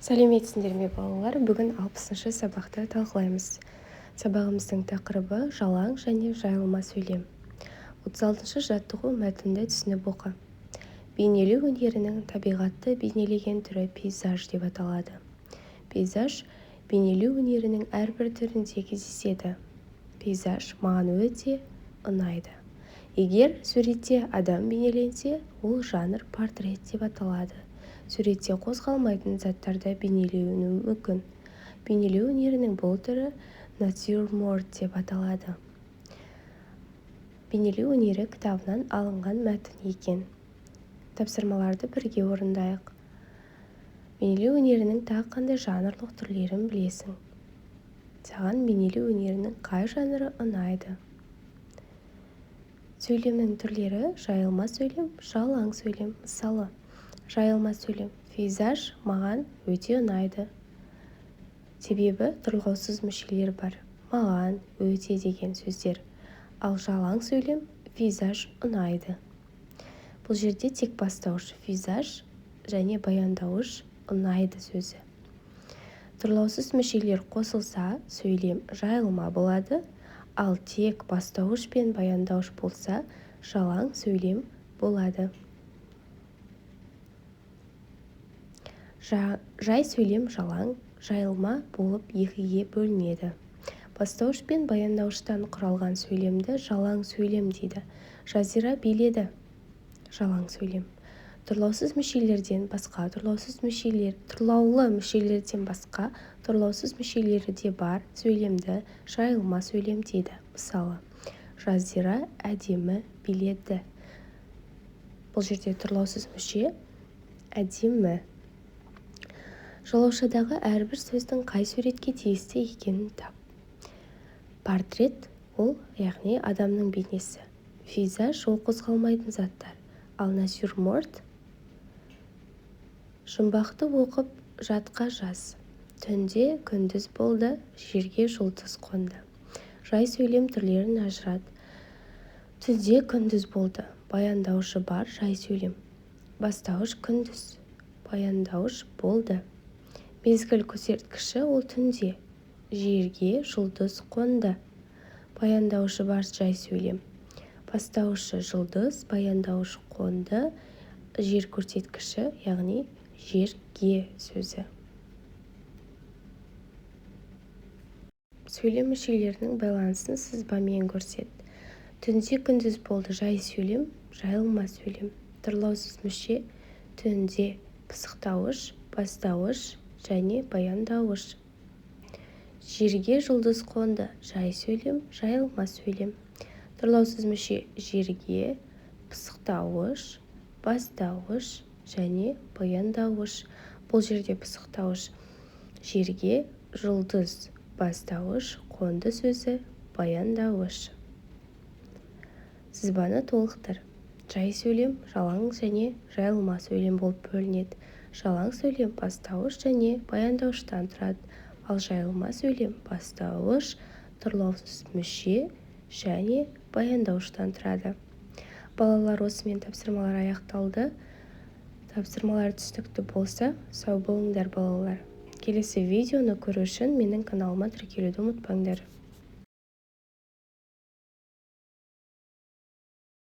Сәлеметсіңдер ме, балалар! Бүгін 60-шы сабақты талқылаймыз. Сабағымыздың тақырыбы: жалаң және жайылма сөйлем. 36-шы жаттығу. Мәтінді түсініп оқы. Бейнелеу өнерінің табиғатты бейнелеген түрі пейзаж деп аталады. Пейзаж бейнелеу өнерінің әрбір түрінде кездеседі. Пейзаж маған өте ұнайды. Егер суретте адам бейнеленсе, ол жанр портрет деп аталады. Суретте қозғалмайтын заттар да бейнеленуі мүмкін. Бейнелеу өнерінің бұл түрі натюрморт деп аталады. «Бейнелеу өнері» кітабынан алынған мәтін екен. Тапсырмаларды бірге орындайық. Бейнелеу өнерінің тағы қандай жанрлық түрлерін білесің? Саған бейнелеу өнерінің қай жанры ұнайды? Сөйлемнің түрлері: жайылма сөйлем, жалаң сөйлем. Мысалы, жайылма сөйлем: Пейзаж маған өте ұнайды. Себебі тұрлаусыз мүшелер бар: маған, өте деген сөздер. Ал жалаң сөйлем: Пейзаж ұнайды. Бұл жерде тек бастауыш пейзаж және баяндауыш ұнайды сөзі. Тұрлаусыз мүшелер қосылса, сөйлем жайылма болады, ал тек бастауыш пен баяндауыш болса, жалаң сөйлем болады. Жай сөйлем жалаң, жайылма болып екіге бөлінеді. Бастауыш пен баяндауыштан құралған сөйлемді жалаң сөйлем дейді. Жазира биледі. Жалаң сөйлем. Тұрлаусыз мүшелерден басқа тұрлаусыз мүшелер, тұрлаулы мүшелерден басқа тұрлаусыз мүшелері де бар сөйлемді жайылма сөйлем дейді. Мысалы, Жазира әдемі биледі. Бұл жерде тұрлаусыз мүше әдемі. Жолаушыдағы әрбір сөздің қай суретке тиісті екенін тап. Портрет ол, яғни адамның бейнесі. Пейзаж ол қозғалмайтын заттар. Ал натюрморт. Жұмбақты оқып, жатқа жаз. Түнде күндіз болды, жерге жұлдыз қонды. Жай сөйлем түрлерін ажырат. Түнде күндіз болды. Баяндауышы бар жай сөйлем. Бастауыш күндіз. Баяндауыш болды. Мезгіл көрсеткіші ол түнде. Жерге жұлдыз қонды. Баяндауышы бар жай сөйлем. Бастауышы жұлдыз, баяндауыш қонды, жер көрсеткіші, яғни жерге сөзі. Сөйлем мүшелерінің байланысын сызбамен көрсет. Түнде күндіз болды. Жай сөйлем, жайылма сөйлем. Тұрлаусыз мүше түнде, пысықтауыш, бастауыш және баяндауыш. Жерге жұлдыз қонды. Жай сөйлем, жайылма сөйлем. Тұрлаусыз мүше жерге, пысықтауыш, бастауыш және баяндауыш. Бұл жерде пысықтауыш жерге, жұлдыз бастауыш, қонды сөзі баяндауыш. Сызбаны толықтыр. Жай сөйлем жалаң және жайылма сөйлем болып бөлінеді. Жалаң сөйлем бастауыш және баяндауыштан тұрады, ал жайылма сөйлем бастауыш, тұрлаусыз мүше және баяндауыштан тұрады. Балалар, осымен тапсырмалар аяқталды. Тапсырмалар түсінікті болса, сау болыңдар, балалар. Келесі видеоны көру үшін менің каналыма тіркелуді ұмытпаңдар.